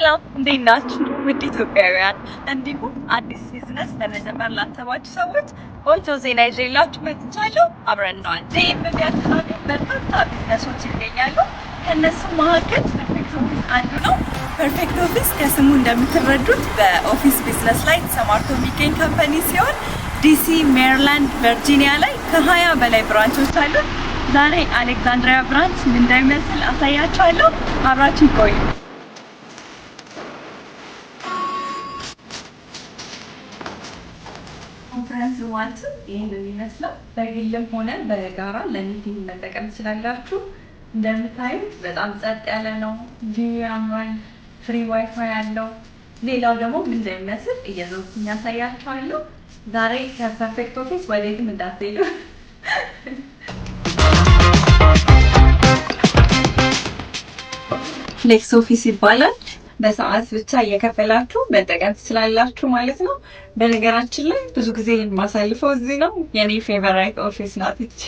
ሰላም፣ እንዴት ናችሁ? ውድ ኢትዮጵያውያን እንዲሁም አዲስ ቢዝነስ ለመጀመር ላሰባችሁ ሰዎች ቆንጆ ዜና ይዤላችሁ መጥቻለሁ። አብረን ነዋል። DMV አካባቢ በርካታ ቢዝነሶች ይገኛሉ። ከእነሱም መካከል Perfect Office አንዱ ነው። Perfect Office ከስሙ እንደምትረዱት በ office business ላይ ተሰማርቶ የሚገኝ company ሲሆን ዲሲ፣ ሜሪላንድ፣ ቨርጂኒያ ላይ ከ20 በላይ branch ኦች አሉት። ዛሬ አሌክዛንድሪያ branch ምን እንደሚመስል አሳያችኋለሁ። አብራችሁ ቆዩ። Conference room ኣችን ይህንን ይመስላል። በግልም ሆነ በጋራ ለ meeting መጠቀም ትችላላችሁ። እንደምታዩት በጣም ጸጥ ያለ ነው። View ያምራል። Free WiFi ያለው። ሌላው ደግሞ ምን እንደሚመስል እየዞርኩኝ ያሳያችኋለሁ። ዛሬ ከ Perfect Office ወዴትም እንዳትሄዱ። Flex office ይባላል። በሰዓት ብቻ እየከፈላችሁ መጠቀም ትችላላችሁ ማለት ነው። በነገራችን ላይ ብዙ ጊዜ የማሳልፈው እዚህ ነው። የኔ favorite office ናት ይቺ።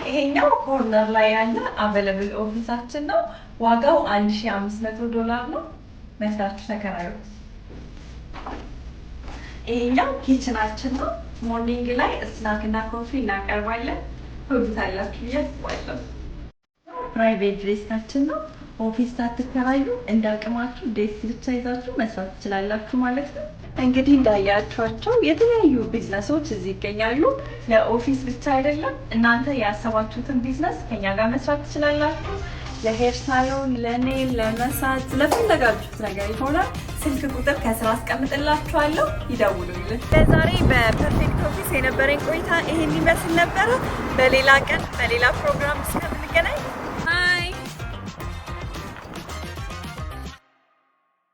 ይሄኛው corner ላይ ያለ available office ኣችን ነው። ዋጋው 1500 ዶላር ነው። መታችሁ ተከራዩት። ይሄኛው kitchen ኣችን ነው። Morning ላይ snack እና coffee እናቀርባለን። ትወዱታላችሁ ብዬ አስባለሁ። Private desk ኣችን ነው። Office ሳትከራዩ እንደ አቅማችሁ desk ብቻ ይዛችሁ መስራት ትችላላችሁ ማለት ነው። እንግዲህ እንዳያችኋቸው የተለያዩ ቢዝነሶች እዚህ ይገኛሉ። ለ office ብቻ አይደለም፣ እናንተ ያሰባችሁትን ቢዝነስ ከኛ ጋር መስራት ትችላላችሁ። ለ hair salon፣ ለ nail፣ ለ massage፣ ለፈለጋችሁት ነገር ይሆናል። ስልክ ቁጥር ከስር አስቀምጥላችኋለሁ፣ ይደውሉልን። ለዛሬ በ Perfect Office የነበረኝ ቆይታ ይሄን ይመስል ነበረ። በሌላ ቀን በሌላ ፕሮግራም እስከምንገናኝ።